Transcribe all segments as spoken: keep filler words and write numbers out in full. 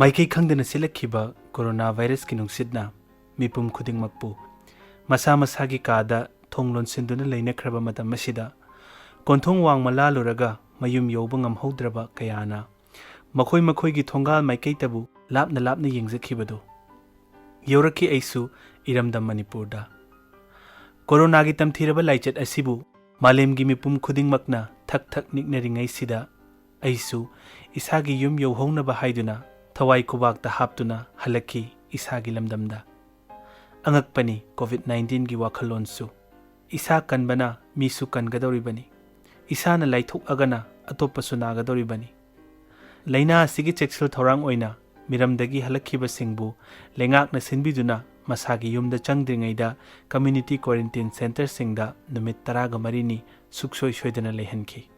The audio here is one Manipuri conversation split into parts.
ꯃꯥꯏꯀꯩ ꯈꯪꯗꯅ ꯁꯤꯠꯂꯛꯈꯤꯕ ꯀꯣꯔꯣꯅꯥ ꯚꯥꯏꯔꯁꯀꯤ ꯅꯨꯡꯁꯤꯠꯅ ꯃꯤꯄꯨꯝ ꯈꯨꯗꯤꯡꯃꯛꯄꯨ ꯃꯁꯥ ꯃꯁꯥꯒꯤ ꯀꯥꯗ ꯊꯣꯡ ꯂꯣꯟꯁꯤꯟꯗꯨꯅ ꯂꯩꯅꯈ꯭ꯔꯕ ꯃꯇꯝ ꯑꯁꯤꯗ, ꯀꯣꯟꯊꯣꯡ ꯋꯥꯡꯃ ꯂꯥꯜꯂꯨꯔꯒ ꯃꯌꯨꯝ ꯌꯧꯕ ꯉꯝꯍꯧꯗ꯭ꯔꯕ ꯀꯌꯥꯅ ꯃꯈꯣꯏ ꯃꯈꯣꯏꯒꯤ ꯊꯣꯡꯒꯥꯜ ꯃꯥꯏꯀꯩꯇꯕꯨ ꯂꯥꯞꯅ ꯂꯥꯞꯅ ꯌꯦꯡꯖꯈꯤꯕꯗꯨ꯫ ꯌꯧꯔꯛꯈꯤ ꯑꯩꯁꯨ ꯏꯔꯝꯗꯝ ꯃꯅꯤꯄꯨꯔꯗ꯫ ꯀꯣꯔꯣꯅꯥꯒꯤ ꯇꯝꯊꯤꯔꯕ ꯂꯥꯏꯆꯠ ꯑꯁꯤꯕꯨ ꯃꯥꯂꯦꯝꯒꯤ ꯃꯤꯄꯨꯝ ꯈꯨꯗꯤꯡꯃꯛꯅ ꯊꯛ ꯊꯛ ꯅꯤꯛꯅꯔꯤꯉꯩꯁꯤꯗ, ꯑꯩꯁꯨ ꯏꯁꯥꯒꯤ ꯌꯨꯝ ꯌꯧꯍꯧꯅꯕ ꯍꯥꯏꯗꯨꯅ ꯊꯋꯥꯏ ꯈꯨꯕꯥꯛꯇ ꯍꯥꯞꯇꯨꯅ ꯍꯜꯂꯛꯈꯤ ꯏꯁꯥꯒꯤ ꯂꯝꯗꯝꯗ꯫ ꯑꯉꯛꯄꯅꯤ ꯀꯣꯚꯤꯗ ꯅꯥꯏꯟꯇꯤꯟꯒꯤ ꯋꯥꯈꯜꯂꯣꯟꯁꯨ꯫ ꯏꯁꯥ ꯀꯟꯕꯅ ꯃꯤꯁꯨ ꯀꯟꯒꯗꯧꯔꯤꯕꯅꯤ꯫ ꯏꯁꯥꯅ ꯂꯥꯏꯊꯣꯛꯑꯒꯅ ꯑꯇꯣꯞꯄꯁꯨ ꯅꯥꯒꯗꯧꯔꯤꯕꯅꯤ꯫ ꯂꯥꯏꯅꯥ ꯑꯁꯤꯒꯤ ꯆꯦꯛꯁꯤꯜ ꯊꯧꯔꯥꯡ ꯑꯣꯏꯅ ꯃꯤꯔꯝꯗꯒꯤ ꯍꯜꯂꯛꯈꯤꯕꯁꯤꯡꯕꯨ ꯂꯩꯉꯥꯛꯅ ꯁꯤꯟꯕꯤꯗꯨꯅ ꯃꯁꯥꯒꯤ ꯌꯨꯝꯗ ꯆꯪꯗ꯭ꯔꯤꯉꯩꯗ ꯀꯝꯃ꯭ꯌꯨꯅꯤꯇꯤ ꯀ꯭ꯋꯥꯔꯦꯟꯇꯤꯟ ꯁꯦꯟꯇꯔꯁꯤꯡꯗ ꯅꯨꯃꯤꯠ ꯇꯔꯥꯒ ꯃꯔꯤꯅꯤ ꯁꯨꯛꯁꯣꯏ ꯁꯣꯏꯗꯅ ꯂꯩꯍꯟꯈꯤ꯫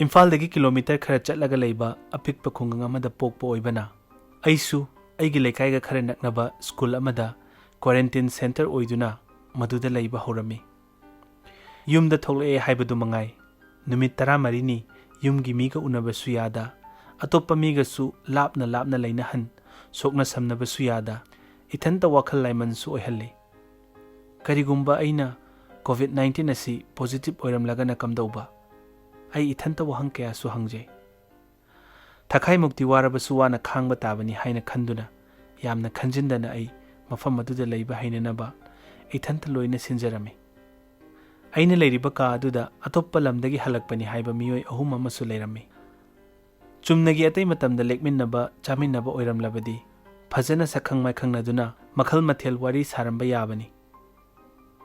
ꯏꯝꯐꯥꯜꯗꯒꯤ ꯀꯤꯂꯣꯃꯤꯇꯔ ꯈꯔ ꯆꯠꯂꯒ ꯂꯩꯕ ꯑꯄꯤꯛꯄ ꯈꯨꯡꯒꯪ ꯑꯃꯗ ꯄꯣꯛꯄ ꯑꯣꯏꯕꯅ, ꯑꯩꯁꯨ ꯑꯩꯒꯤ ꯂꯩꯀꯥꯏꯒ ꯈꯔ ꯅꯛꯅꯕ ꯁ꯭ꯀꯨꯜ ꯑꯃꯗ ꯀ꯭ꯋꯥꯔꯦꯟꯇꯤꯟ ꯁꯦꯟꯇꯔ ꯑꯣꯏꯗꯨꯅ ꯃꯗꯨꯗ ꯂꯩꯕ ꯍꯧꯔꯝꯃꯤ꯫ ꯌꯨꯝꯗ ꯊꯣꯛꯂꯛꯑꯦ ꯍꯥꯏꯕꯗꯨ ꯃꯉꯥꯏ, ꯅꯨꯃꯤꯠ ꯇꯔꯥꯃꯔꯤꯅꯤ ꯌꯨꯝꯒꯤ ꯃꯤꯒ ꯎꯅꯕꯁꯨ ꯌꯥꯗ, ꯑꯇꯣꯞꯄ ꯃꯤꯒꯁꯨ ꯂꯥꯞꯅ ꯂꯥꯞꯅ ꯂꯩꯅꯍꯟ, ꯁꯣꯛꯅ ꯁꯝꯅꯕꯁꯨ ꯌꯥꯗ, ꯏꯊꯟꯇ ꯋꯥꯈꯜ ꯂꯥꯏꯃꯟꯁꯨ ꯑꯣꯏꯍꯜꯂꯤ꯫ ꯀꯔꯤꯒꯨꯝꯕ ꯑꯩꯅ ꯀꯣꯚꯤꯗ ꯅꯥꯏꯟꯇꯤꯟ ꯑꯁꯤ ꯄꯣꯖꯤꯇꯤꯚ ꯑꯣꯏꯔꯝꯂꯒꯅ ꯀꯝꯗꯧꯕ? ꯑꯩ ꯏꯊꯟꯇ ꯋꯥꯍꯪ ꯀꯌꯥꯁꯨ ꯍꯪꯖꯩ꯫ ꯊꯈꯥꯏꯃꯨꯛꯇꯤ ꯋꯥꯔꯕꯁꯨ ꯋꯥꯅ ꯈꯥꯡꯕ ꯇꯥꯕꯅꯤ ꯍꯥꯏꯅ ꯈꯟꯗꯨꯅ, ꯌꯥꯝꯅ ꯈꯟꯖꯤꯟꯗꯅ ꯑꯩ ꯃꯐꯝ ꯑꯗꯨꯗ ꯂꯩꯕ ꯍꯩꯅꯅꯕ ꯏꯊꯟꯇ ꯂꯣꯏꯅ ꯁꯤꯟꯖꯔꯝꯃꯤ꯫ ꯑꯩꯅ ꯂꯩꯔꯤꯕ ꯀꯥ ꯑꯗꯨꯗ ꯑꯇꯣꯞꯄ ꯂꯝꯗꯒꯤ ꯍꯜꯂꯛꯄꯅꯤ ꯍꯥꯏꯕ ꯃꯤꯑꯣꯏ ꯑꯍꯨꯝ ꯑꯃꯁꯨ ꯂꯩꯔꯝꯃꯤ꯫ ꯆꯨꯝꯅꯒꯤ ꯑꯇꯩ ꯃꯇꯝꯗ ꯂꯦꯛꯃꯤꯟꯅꯕ, ꯆꯥꯃꯤꯟꯅꯕ ꯑꯣꯏꯔꯝꯂꯕꯗꯤ ꯐꯖꯅ ꯁꯛꯈꯪ ꯃꯥꯏꯈꯪꯅꯗꯨꯅ ꯃꯈꯜ ꯃꯊꯦꯜ ꯋꯥꯔꯤ ꯁꯥꯔꯝꯕ ꯌꯥꯕꯅꯤ꯫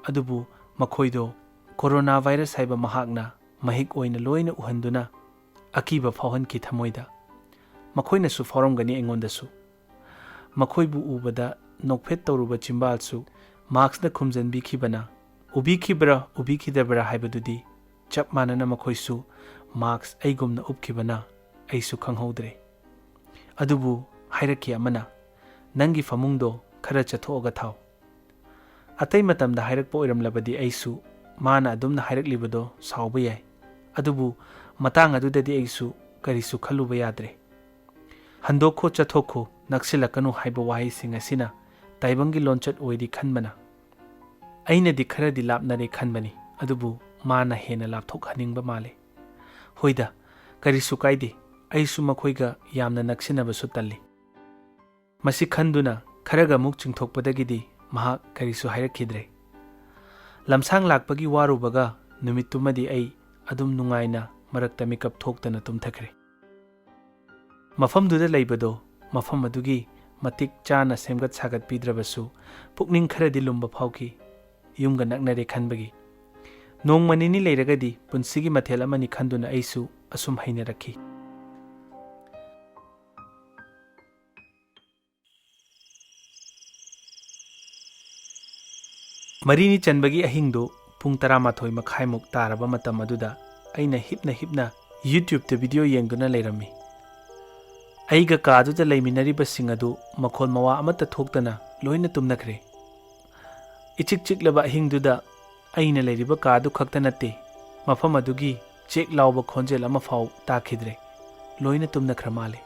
ꯑꯗꯨꯕꯨ ꯃꯈꯣꯏꯗꯣ ꯀꯣꯔꯣꯅꯥ ꯚꯥꯏꯔꯁ ꯍꯥꯏꯕ ꯃꯍꯥꯛꯅ ꯃꯍꯤꯛ ꯑꯣꯏꯅ ꯂꯣꯏꯅ ꯎꯍꯟꯗꯨꯅ ꯑꯀꯤꯕ ꯐꯥꯎꯍꯟꯈꯤ ꯊꯃꯣꯏꯗ꯫ ꯃꯈꯣꯏꯅꯁꯨ ꯐꯥꯎꯔꯝꯒꯅꯤ ꯑꯩꯉꯣꯟꯗꯁꯨ꯫ ꯃꯈꯣꯏꯕꯨ ꯎꯕꯗ ꯅꯣꯛꯐꯦꯠ ꯇꯧꯔꯨꯕ ꯆꯤꯝꯕꯥꯜꯁꯨ ꯃꯥꯛꯁꯅ ꯈꯨꯝꯖꯤꯟꯕꯤꯈꯤꯕꯅ, ꯎꯕꯤꯈꯤꯕ꯭ꯔꯥ ꯎꯕꯤꯈꯤꯗꯕ꯭ꯔꯥ ꯍꯥꯏꯕꯗꯨꯗꯤ ꯆꯞ ꯃꯥꯟꯅꯅ ꯃꯈꯣꯏꯁꯨ ꯃꯥꯛꯁ ꯑꯩꯒꯨꯝꯅ ꯎꯞꯈꯤꯕꯅ ꯑꯩꯁꯨ ꯈꯪꯍꯧꯗ꯭ꯔꯦ꯫ ꯑꯗꯨꯕꯨ ꯍꯥꯏꯔꯛꯈꯤ ꯑꯃꯅ, "ꯅꯪꯒꯤ ꯐꯃꯨꯡꯗꯣ ꯈꯔ ꯆꯠꯊꯣꯛꯑꯒ ꯊꯥꯎ"꯫ ꯑꯇꯩ ꯃꯇꯝꯗ ꯍꯥꯏꯔꯛꯄ ꯑꯣꯏꯔꯝꯂꯕꯗꯤ ꯑꯩꯁꯨ ꯃꯥꯅ ꯑꯗꯨꯝꯅ ꯍꯥꯏꯔꯛꯂꯤꯕꯗꯣ ꯁꯥꯎꯕ ꯌꯥꯏ꯫ ꯑꯗꯨꯕꯨ ꯃꯇꯥꯡ ꯑꯗꯨꯗꯗꯤ ꯑꯩꯁꯨ ꯀꯔꯤꯁꯨ ꯈꯜꯂꯨꯕ ꯌꯥꯗ꯭ꯔꯦ꯫ "ꯍꯟꯗꯣꯛꯈꯣ, ꯆꯠꯊꯣꯛꯈꯣ, ꯅꯛꯁꯤꯜꯂꯛꯀꯅꯨ" ꯍꯥꯏꯕ ꯋꯥꯍꯩꯁꯤꯡ ꯑꯁꯤꯅ ꯇꯥꯏꯕꯪꯒꯤ ꯂꯣꯟꯆꯠ ꯑꯣꯏꯔꯤ ꯈꯟꯕꯅ꯫ ꯑꯩꯅꯗꯤ ꯈꯔꯗꯤ ꯂꯥꯞꯅꯔꯦ ꯈꯟꯕꯅꯤ, ꯑꯗꯨꯕꯨ ꯃꯥꯅ ꯍꯦꯟꯅ ꯂꯥꯞꯊꯣꯛꯍꯟꯅꯤꯡꯕ ꯃꯥꯜꯂꯦ꯫ ꯍꯣꯏꯗ, ꯀꯔꯤꯁꯨ ꯀꯥꯏꯗꯦ, ꯑꯩꯁꯨ ꯃꯈꯣꯏꯒ ꯌꯥꯝꯅ ꯅꯛꯁꯤꯟꯅꯕꯁꯨ ꯇꯜꯂꯤ꯫ ꯃꯁꯤ ꯈꯟꯗꯨꯅ ꯈꯔꯒ ꯑꯃꯨꯛ ꯆꯤꯡꯊꯣꯛꯄꯗꯒꯤꯗꯤ ꯃꯍꯥꯛ ꯀꯔꯤꯁꯨ ꯍꯥꯏꯔꯛꯈꯤꯗ꯭ꯔꯦ꯫ ꯂꯝꯁꯥꯡ ꯂꯥꯛꯄꯒꯤ ꯋꯥꯔꯨꯕꯒ ꯅꯨꯃꯤꯠꯇꯨꯃꯗꯤ ꯑꯩ ꯑꯗꯨꯝ ꯅꯨꯡꯉꯥꯏꯅ ꯃꯔꯛꯇ ꯃꯤꯀꯞ ꯊꯣꯛꯇꯅ ꯇꯨꯝꯊꯈ꯭ꯔꯦ꯫ ꯃꯐꯝꯗꯨꯗ ꯂꯩꯕꯗꯣ ꯃꯐꯝ ꯑꯗꯨꯒꯤ ꯃꯇꯤꯛ ꯆꯥꯅ ꯁꯦꯝꯒꯠ ꯁꯥꯒꯠꯄꯤꯗ꯭ꯔꯕꯁꯨ ꯄꯨꯛꯅꯤꯡ ꯈꯔꯗꯤ ꯂꯨꯝꯕ ꯐꯥꯎꯈꯤ꯫ ꯌꯨꯝꯒ ꯅꯛꯅꯔꯦ ꯈꯟꯕꯒꯤ꯫ ꯅꯣꯡꯃ ꯅꯤꯅꯤ ꯂꯩꯔꯒꯗꯤ ꯄꯨꯟꯁꯤꯒꯤ ꯃꯊꯦꯜ ꯑꯃꯅꯤ ꯈꯟꯗꯨꯅ ꯑꯩꯁꯨ ꯑꯁꯨꯝ ꯍꯩꯅꯔꯛꯈꯤ꯫ ꯃꯔꯤꯅꯤ ꯆꯟꯕꯒꯤ ꯑꯍꯤꯡꯗꯨ ꯄꯨꯡ ꯇꯔꯥꯃꯥꯊꯣꯏ ꯃꯈꯥꯏꯃꯨꯛ ꯇꯥꯔꯕ ꯃꯇꯝ ꯑꯗꯨꯗ ꯑꯩꯅ ꯍꯤꯞꯅ ꯍꯤꯞꯅ YouTube-ꯇ video ꯌꯦꯡꯗꯨꯅ ꯂꯩꯔꯝꯃꯤ꯫ ꯑꯩꯒ ꯀꯥꯗꯨꯗ ꯂꯩꯃꯤꯟꯅꯔꯤꯕꯁꯤꯡ ꯑꯗꯨ ꯃꯈꯣꯜ ꯃꯋꯥ ꯑꯃꯠꯇ ꯊꯣꯛꯇꯅ ꯂꯣꯏꯅ ꯇꯨꯝꯅꯈ꯭ꯔꯦ꯫ ꯏꯆꯤꯛ ꯆꯤꯛꯂꯕ ꯑꯍꯤꯡꯗꯨꯗ ꯑꯩꯅ ꯂꯩꯔꯤꯕ ꯀꯥꯗꯨ ꯈꯛꯇ ꯅꯠꯇꯦ, ꯃꯐꯝ ꯑꯗꯨꯒꯤ ꯆꯦꯛ ꯂꯥꯎꯕ ꯈꯣꯟꯖꯦꯜ ꯑꯃꯐꯥꯎ ꯇꯥꯈꯤꯗ꯭ꯔꯦ꯫ ꯂꯣꯏꯅ ꯇꯨꯝꯅꯈ꯭ꯔ ꯃꯥꯜꯂꯦ꯫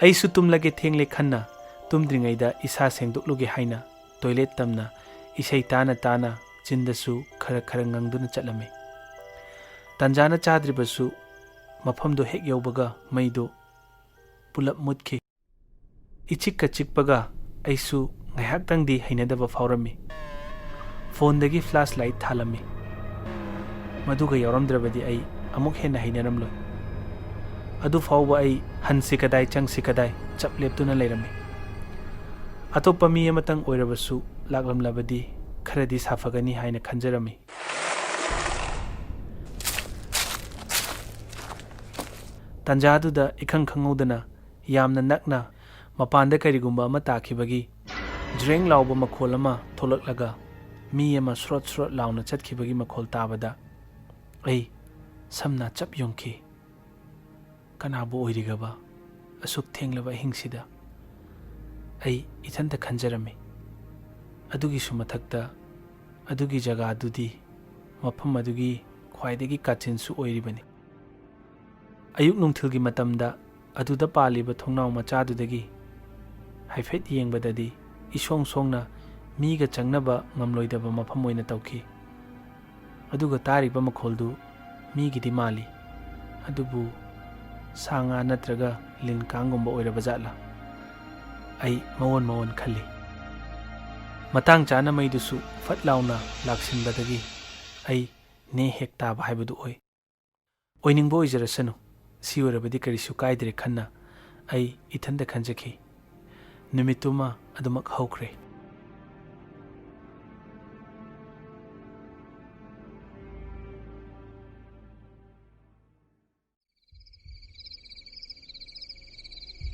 ꯑꯩꯁꯨ ꯇꯨꯝꯂꯒꯦ, ꯊꯦꯡꯂꯦ ꯈꯟꯅ ꯇꯨꯝꯗ꯭ꯔꯤꯉꯩꯗ ꯏꯁꯥ ꯁꯦꯡꯗꯣꯛꯂꯨꯒꯦ ꯍꯥꯏꯅ toilet ꯇꯝꯅ ꯏꯁꯩ ꯇꯥꯅ ꯇꯥꯅ ꯆꯤꯟꯗꯁꯨ ꯈꯔ ꯈꯔ ꯉꯪꯗꯨꯅ ꯆꯠꯂꯝꯃꯤ꯫ ꯇꯟꯖꯥꯅ ꯆꯥꯗ꯭ꯔꯤꯕꯁꯨ ꯃꯐꯝꯗꯨ ꯍꯦꯛ ꯌꯧꯕꯒ ꯃꯩꯗꯨ ꯄꯨꯂꯞ ꯃꯨꯠꯈꯤ꯫ ꯏꯆꯤꯛꯀ ꯆꯤꯛꯄꯒ ꯑꯩꯁꯨ ꯉꯥꯏꯍꯥꯛꯇꯪꯗꯤ ꯍꯩꯅꯗꯕ ꯐꯥꯎꯔꯝꯃꯤ꯫ Phone-ꯗꯒꯤ flashlight ꯊꯥꯜꯂꯝꯃꯤ꯫ ꯃꯗꯨꯒ ꯌꯥꯎꯔꯝꯗ꯭ꯔꯕꯗꯤ ꯑꯩ ꯑꯃꯨꯛ ꯍꯦꯟꯅ ꯍꯩꯅꯔꯝꯂꯣꯏ꯫ ꯑꯗꯨ ꯐꯥꯎꯕ ꯑꯩ ꯍꯟꯁꯤ ꯀꯗꯥꯏ ꯆꯪꯁꯤ ꯀꯗꯥꯏ ꯆꯞ ꯂꯦꯞꯇꯨꯅ ꯂꯩꯔꯝꯃꯤ꯫ ꯑꯇꯣꯞꯄ ꯃꯤ ꯑꯃꯇꯪ ꯑꯣꯏꯔꯕꯁꯨ ꯂꯥꯛꯂꯝꯂꯕꯗꯤ ꯈꯔꯗꯤ ꯁꯥꯐꯒꯅꯤ ꯍꯥꯏꯅ ꯈꯟꯖꯔꯝꯃꯤ꯫ ꯇꯟꯖꯥꯗꯨꯗ ꯏꯈꯪ ꯈꯪꯍꯧꯗꯅ ꯌꯥꯝꯅ ꯅꯛꯅ ꯃꯄꯥꯟꯗ ꯀꯔꯤꯒꯨꯝꯕ ꯑꯃ ꯇꯥꯈꯤꯕꯒꯤ ꯖ꯭ꯔꯦꯡ ꯂꯥꯎꯕ ꯃꯈꯣꯜ ꯑꯃ ꯊꯣꯛꯂꯛꯂꯒ ꯃꯤ ꯑꯃ ꯁ꯭ꯔꯣꯠ ꯁ꯭ꯔꯣꯠ ꯂꯥꯎꯅ ꯆꯠꯈꯤꯕꯒꯤ ꯃꯈꯣꯜ ꯇꯥꯕꯗ ꯑꯩ ꯁꯝꯅ ꯆꯞ ꯌꯨꯡꯈꯤ꯫ ꯀꯅꯥꯕꯨ ꯑꯣꯏꯔꯤꯒꯕ ꯑꯁꯨꯛ ꯊꯦꯡꯂꯕ ꯑꯍꯤꯡꯁꯤꯗ? ꯑꯩ ꯏꯊꯟꯇ ꯈꯟꯖꯔꯝꯃꯤ꯫ ꯑꯗꯨꯒꯤꯁꯨ ꯃꯊꯛꯇ ꯑꯗꯨꯒꯤ ꯖꯒꯥꯗꯨꯗꯤ ꯃꯐꯝ ꯑꯗꯨꯒꯤ ꯈ꯭ꯋꯥꯏꯗꯒꯤ ꯀꯥꯆꯤꯟꯁꯨ ꯑꯣꯏꯔꯤꯕꯅꯤ꯫ ꯑꯌꯨꯛ ꯅꯨꯡꯊꯤꯜꯒꯤ ꯃꯇꯝꯗ ꯑꯗꯨꯗ ꯄꯥꯜꯂꯤꯕ ꯊꯣꯡꯅꯥꯎ ꯃꯆꯥꯗꯨꯗꯒꯤ ꯍꯥꯏꯐꯦꯠ ꯌꯦꯡꯕꯗꯗꯤ ꯏꯁꯣꯡ ꯁꯣꯡꯅ ꯃꯤꯒ ꯆꯪꯅꯕ ꯉꯝꯂꯣꯏꯗꯕ ꯃꯐꯝ ꯑꯣꯏꯅ ꯇꯧꯈꯤ꯫ ꯑꯗꯨꯒ ꯇꯥꯔꯤꯕ ꯃꯈꯣꯜꯗꯨ ꯃꯤꯒꯤꯗꯤ ꯃꯥꯜꯂꯤ, ꯑꯗꯨꯕꯨ ꯁꯥ ꯉꯥ ꯅꯠꯇ꯭ꯔꯒ ꯂꯤꯟ ꯀꯥꯡꯒꯨꯝꯕ ꯑꯣꯏꯔꯕ ꯖꯥꯠꯂꯥ? ꯑꯩ ꯃꯑꯣꯟ ꯃꯑꯣꯟ ꯈꯜꯂꯤ꯫ ꯃꯇꯥꯡ ꯆꯥꯅ ꯃꯩꯗꯨꯁꯨ ꯐꯠ ꯂꯥꯎꯅ ꯂꯥꯛꯁꯤꯟꯕꯗꯒꯤ ꯑꯩ ꯅꯦ ꯍꯦꯛ ꯇꯥꯕ ꯍꯥꯏꯕꯗꯨ ꯑꯣꯏ꯫ ꯑꯣꯏꯅꯤꯡꯕ ꯑꯣꯏꯖꯔꯁꯅꯨ, ꯁꯤ ꯑꯣꯏꯔꯕꯗꯤ ꯀꯔꯤꯁꯨ ꯀꯥꯏꯗ꯭ꯔꯦ ꯈꯟꯅ ꯑꯩ ꯏꯊꯟꯗ ꯈꯟꯖꯈꯤ꯫ ꯅꯨꯃꯤꯠꯇꯨꯃ ꯑꯗꯨꯃꯛ ꯍꯧꯈ꯭ꯔꯦ꯫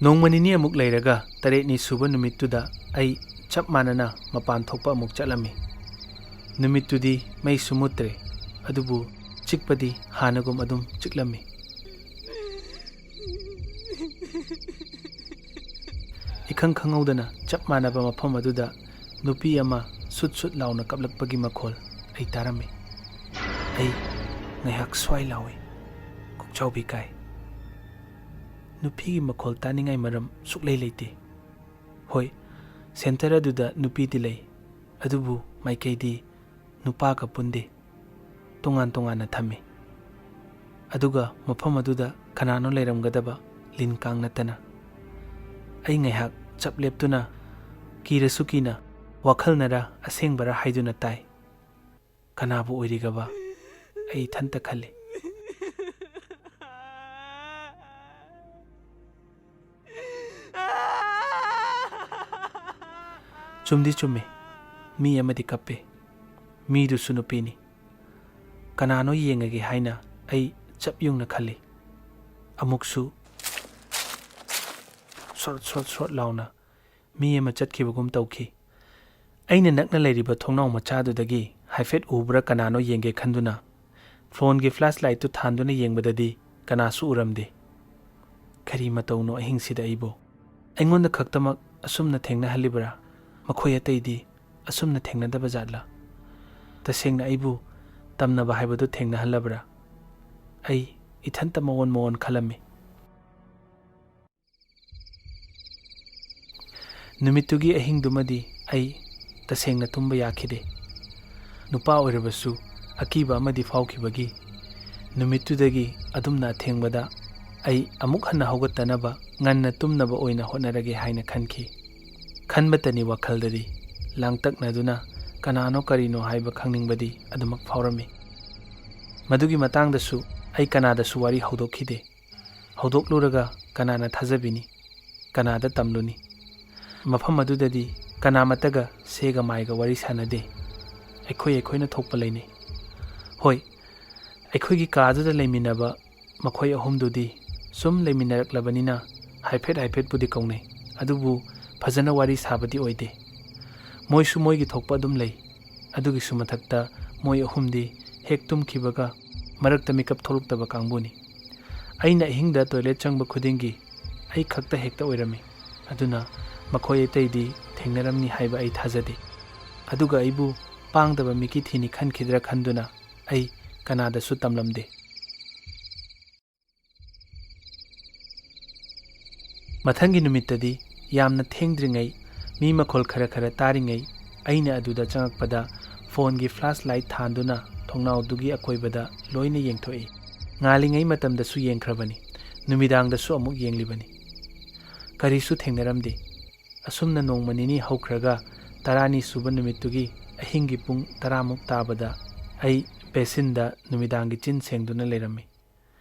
ꯅꯣꯡꯃ ꯅꯤꯅꯤ ꯑꯃꯨꯛ ꯂꯩꯔꯒ ꯇꯔꯦꯠꯅꯤ ꯁꯨꯕ ꯅꯨꯃꯤꯠꯇꯨꯗ ꯑꯩ ꯆꯞ ꯃꯥꯟꯅꯅ ꯃꯄꯥꯟ ꯊꯣꯛꯄ ꯑꯃꯨꯛ ꯆꯠꯂꯝꯃꯤ꯫ ꯅꯨꯃꯤꯠꯇꯨꯗꯤ ꯃꯩꯁꯨ ꯃꯨꯠꯇ꯭ꯔꯦ, ꯑꯗꯨꯕꯨ ꯆꯤꯛꯄꯗꯤ ꯍꯥꯟꯅꯒꯨꯝ ꯑꯗꯨꯝ ꯆꯤꯛꯂꯝꯃꯤ꯫ ꯏꯈꯪ ꯈꯪꯍꯧꯗꯅ ꯆꯞ ꯃꯥꯟꯅꯕ ꯃꯐꯝ ꯑꯗꯨꯗ ꯅꯨꯄꯤ ꯑꯃ ꯁꯨꯠ ꯁꯨꯠ ꯂꯥꯎꯅ ꯀꯞꯂꯛꯄꯒꯤ ꯃꯈꯣꯜ ꯑꯩ ꯇꯥꯔꯝꯃꯤ꯫ ꯑꯩ ꯉꯥꯏꯍꯥꯛ ꯁ꯭ꯋꯥꯏ ꯂꯥꯎꯏ꯫ ꯀꯣꯛꯆꯥꯎꯕꯤ ꯀꯥꯏ꯫ ꯅꯨꯄꯤꯒꯤ ꯃꯈꯣꯜ ꯇꯥꯅꯤꯡꯉꯥꯏ ꯃꯔꯝ ꯁꯨꯛꯂꯩ ꯂꯩꯇꯦ꯫ ꯍꯣꯏ, ꯁꯦꯟꯇꯔ ꯑꯗꯨꯗ ꯅꯨꯄꯤꯗꯤ ꯂꯩ, ꯑꯗꯨꯕꯨ ꯃꯥꯏꯀꯩꯗꯤ ꯅꯨꯄꯥꯒ ꯄꯨꯟꯗꯦ, ꯇꯣꯉꯥꯟ ꯇꯣꯉꯥꯟꯅ ꯊꯝꯃꯤ꯫ ꯑꯗꯨꯒ ꯃꯐꯝ ꯑꯗꯨꯗ ꯀꯅꯥꯅꯣ ꯂꯩꯔꯝꯒꯗꯕ? ꯂꯤꯟ ꯀꯥꯡ ꯅꯠꯇꯅ꯫ ꯑꯩ ꯉꯥꯏꯍꯥꯛ ꯆꯞ ꯂꯦꯞꯇꯨꯅ, ꯀꯤꯔꯁꯨ ꯀꯤꯅ, ꯋꯥꯈꯜꯅꯔ ꯑꯁꯦꯡꯕꯔ ꯍꯥꯏꯗꯨꯅ ꯇꯥꯏ꯫ ꯀꯅꯥꯕꯨ ꯑꯣꯏꯔꯤꯒꯕ? ꯑꯩ ꯏꯊꯟꯇ ꯈꯜꯂꯤ꯫ ꯆꯨꯝꯗꯤ ꯆꯨꯝꯃꯤ, ꯃꯤ ꯑꯃꯗꯤ ꯀꯞꯄꯤ꯫ ꯃꯤꯗꯨꯁꯨ ꯅꯨꯄꯤꯅꯤ꯫ ꯀꯅꯥꯅꯣ ꯌꯦꯡꯉꯒꯦ ꯍꯥꯏꯅ ꯑꯩ ꯆꯞ ꯌꯨꯡꯅ ꯈꯜꯂꯤ꯫ ꯑꯃꯨꯛꯁꯨ ꯁ꯭ꯔꯣꯠ ꯁ꯭ꯔꯣꯠ ꯁ꯭ꯔꯣꯠ ꯂꯥꯎꯅ ꯃꯤ ꯑꯃ ꯆꯠꯈꯤꯕꯒꯨꯝ ꯇꯧꯈꯤ꯫ ꯑꯩꯅ ꯅꯛꯅ ꯂꯩꯔꯤꯕ ꯊꯣꯡꯅꯥꯎ ꯃꯆꯥꯗꯨꯗꯒꯤ ꯍꯥꯏꯐꯦꯠ ꯎꯕ꯭ꯔꯥ ꯀꯅꯥꯅꯣ ꯌꯦꯡꯒꯦ ꯈꯟꯗꯨꯅ ꯐꯣꯟꯒꯤ ꯐ꯭ꯂꯥꯁ ꯂꯥꯏꯠꯇꯨ ꯊꯥꯟꯗꯨꯅ ꯌꯦꯡꯕꯗꯗꯤ ꯀꯅꯥꯁꯨ ꯎꯔꯝꯗꯦ꯫ ꯀꯔꯤ ꯃꯇꯧꯅꯣ ꯑꯍꯤꯡꯁꯤꯗ ꯑꯩꯕꯨ? ꯑꯩꯉꯣꯟꯗ ꯈꯛꯇꯃꯛ ꯑꯁꯨꯝꯅ ꯊꯦꯡꯅꯍꯜꯂꯤꯕ꯭ꯔꯥ? ꯃꯈꯣꯏ ꯑꯇꯩꯗꯤ ꯑꯁꯨꯝꯅ ꯊꯦꯡꯅꯗꯕ ꯖꯥꯠꯂꯥ? ꯇꯁꯦꯡꯅ ꯑꯩꯕꯨ ꯇꯝꯅꯕ ꯍꯥꯏꯕꯗꯨ ꯊꯦꯡꯅꯍꯜꯂꯕ꯭ꯔꯥ? ꯑꯩ ꯏꯊꯟꯇ ꯃꯑꯣꯟ ꯃꯑꯣꯟ ꯈꯜꯂꯝꯃꯤ꯫ ꯅꯨꯃꯤꯠꯇꯨꯒꯤ ꯑꯍꯤꯡꯗꯨꯃꯗꯤ ꯑꯩ ꯇꯁꯦꯡꯅ ꯇꯨꯝꯕ ꯌꯥꯈꯤꯗꯦ꯫ ꯅꯨꯄꯥ ꯑꯣꯏꯔꯕꯁꯨ ꯑꯀꯤꯕ ꯑꯃꯗꯤ ꯐꯥꯎꯈꯤꯕꯒꯤ ꯅꯨꯃꯤꯠꯇꯨꯗꯒꯤ ꯑꯗꯨꯝꯅ ꯑꯊꯦꯡꯕꯗ ꯑꯩ ꯑꯃꯨꯛ ꯍꯟꯅ ꯍꯧꯒꯠꯇꯅꯕ ꯉꯟꯅ ꯇꯨꯝꯅꯕ ꯑꯣꯏꯅ ꯍꯣꯠꯅꯔꯒꯦ ꯍꯥꯏꯅ ꯈꯟꯈꯤ꯫ ꯈꯟꯕꯇꯅꯤ ꯋꯥꯈꯜꯗꯗꯤ ꯂꯥꯡꯇꯛꯅꯗꯨꯅ ꯀꯅꯥꯅꯣ ꯀꯔꯤꯅꯣ ꯍꯥꯏꯕ ꯈꯪꯅꯤꯡꯕꯗꯤ ꯑꯗꯨꯃꯛ ꯐꯥꯎꯔꯝꯃꯤ꯫ ꯃꯗꯨꯒꯤ ꯃꯇꯥꯡꯗꯁꯨ ꯑꯩ ꯀꯅꯥꯗꯁꯨ ꯋꯥꯔꯤ ꯍꯧꯗꯣꯛꯈꯤꯗꯦ꯫ ꯍꯧꯗꯣꯛꯂꯨꯔꯒ ꯀꯅꯥꯅ ꯊꯥꯖꯕꯤꯅꯤ? ꯀꯅꯥꯗ ꯇꯝꯂꯨꯅꯤ? ꯃꯐꯝ ꯑꯗꯨꯗꯗꯤ ꯀꯅꯥꯃꯠꯇꯒ ꯁꯦꯒ ꯃꯥꯏꯒ ꯋꯥꯔꯤ ꯁꯥꯟꯅꯗꯦ꯫ ꯑꯩꯈꯣꯏ ꯑꯩꯈꯣꯏꯅ ꯊꯣꯛꯄ ꯂꯩꯅꯩ꯫ ꯍꯣꯏ, ꯑꯩꯈꯣꯏꯒꯤ ꯀꯥꯗꯨꯗ ꯂꯩꯃꯤꯟꯅꯕ ꯃꯈꯣꯏ ꯑꯍꯨꯝꯗꯨꯗꯤ ꯁꯨꯝ ꯂꯩꯃꯤꯟꯅꯔꯛꯂꯕꯅꯤꯅ ꯍꯥꯏꯐꯦꯠ ꯍꯥꯏꯐꯦꯠꯄꯨꯗꯤ ꯀꯧꯅꯩ, ꯑꯗꯨꯕꯨ ꯐꯖꯅ ꯋꯥꯔꯤ ꯁꯥꯕꯗꯤ ꯑꯣꯏꯗꯦ꯫ ꯃꯣꯏꯁꯨ ꯃꯣꯏꯒꯤ ꯊꯣꯛꯄ ꯑꯗꯨꯝ ꯂꯩ꯫ ꯑꯗꯨꯒꯤꯁꯨ ꯃꯊꯛꯇ ꯃꯣꯏ ꯑꯍꯨꯝꯗꯤ ꯍꯦꯛ ꯇꯨꯝꯈꯤꯕꯒ ꯃꯔꯛꯇ ꯃꯤꯀꯞ ꯊꯣꯛꯂꯛꯇꯕ ꯀꯥꯡꯕꯨꯅꯤ꯫ ꯑꯩꯅ ꯑꯍꯤꯡꯗ ꯇꯣꯏꯂꯦꯠ ꯆꯪꯕ ꯈꯨꯗꯤꯡꯒꯤ ꯑꯩ ꯈꯛꯇ ꯍꯦꯛꯇ ꯑꯣꯏꯔꯝꯃꯤ꯫ ꯑꯗꯨꯅ ꯃꯈꯣꯏ ꯑꯇꯩꯗꯤ ꯊꯦꯡꯅꯔꯝꯅꯤ ꯍꯥꯏꯕ ꯑꯩ ꯊꯥꯖꯗꯦ꯫ ꯑꯗꯨꯒ ꯑꯩꯕꯨ ꯄꯥꯡꯗꯕ ꯃꯤꯀꯤ ꯊꯤꯅꯤ ꯈꯟꯈꯤꯗ꯭ꯔꯥ ꯈꯟꯗꯨꯅ ꯑꯩ ꯀꯅꯥꯗꯁꯨ ꯇꯝꯂꯝꯗꯦ꯫ ꯃꯊꯪꯒꯤ ꯅꯨꯃꯤꯠꯇꯗꯤ ꯌꯥꯝꯅ ꯊꯦꯡꯗ꯭ꯔꯤꯉꯩ, ꯃꯤ ꯃꯈꯣꯜ ꯈꯔ ꯈꯔ ꯇꯥꯔꯤꯉꯩ, ꯑꯩꯅ ꯑꯗꯨꯗ ꯆꯪꯉꯛꯄꯗ ꯐꯣꯟꯒꯤ ꯐ꯭ꯂꯥꯁ ꯂꯥꯏꯠ ꯊꯥꯟꯗꯨꯅ ꯊꯣꯡꯅꯥꯎꯗꯨꯒꯤ ꯑꯀꯣꯏꯕꯗ ꯂꯣꯏꯅ ꯌꯦꯡꯊꯣꯛꯏ꯫ ꯉꯥꯜꯂꯤꯉꯩ ꯃꯇꯝꯗꯁꯨ ꯌꯦꯡꯈ꯭ꯔꯕꯅꯤ, ꯅꯨꯃꯤꯗꯥꯡꯗꯁꯨ ꯑꯃꯨꯛ ꯌꯦꯡꯂꯤꯕꯅꯤ꯫ ꯀꯔꯤꯁꯨ ꯊꯦꯡꯅꯔꯝꯗꯦ꯫ ꯑꯁꯨꯝꯅ ꯅꯣꯡꯃ ꯅꯤꯅꯤ ꯍꯧꯈ꯭ꯔꯒ ꯇꯔꯥꯅꯤ ꯁꯨꯕ ꯅꯨꯃꯤꯠꯇꯨꯒꯤ ꯑꯍꯤꯡꯒꯤ ꯄꯨꯡ ꯇꯔꯥꯃꯨꯛ ꯇꯥꯕꯗ ꯑꯩ ꯕꯦꯁꯤꯟꯗ ꯅꯨꯃꯤꯗꯥꯡꯒꯤ ꯆꯤꯟ ꯁꯦꯡꯗꯨꯅ ꯂꯩꯔꯝꯃꯤ꯫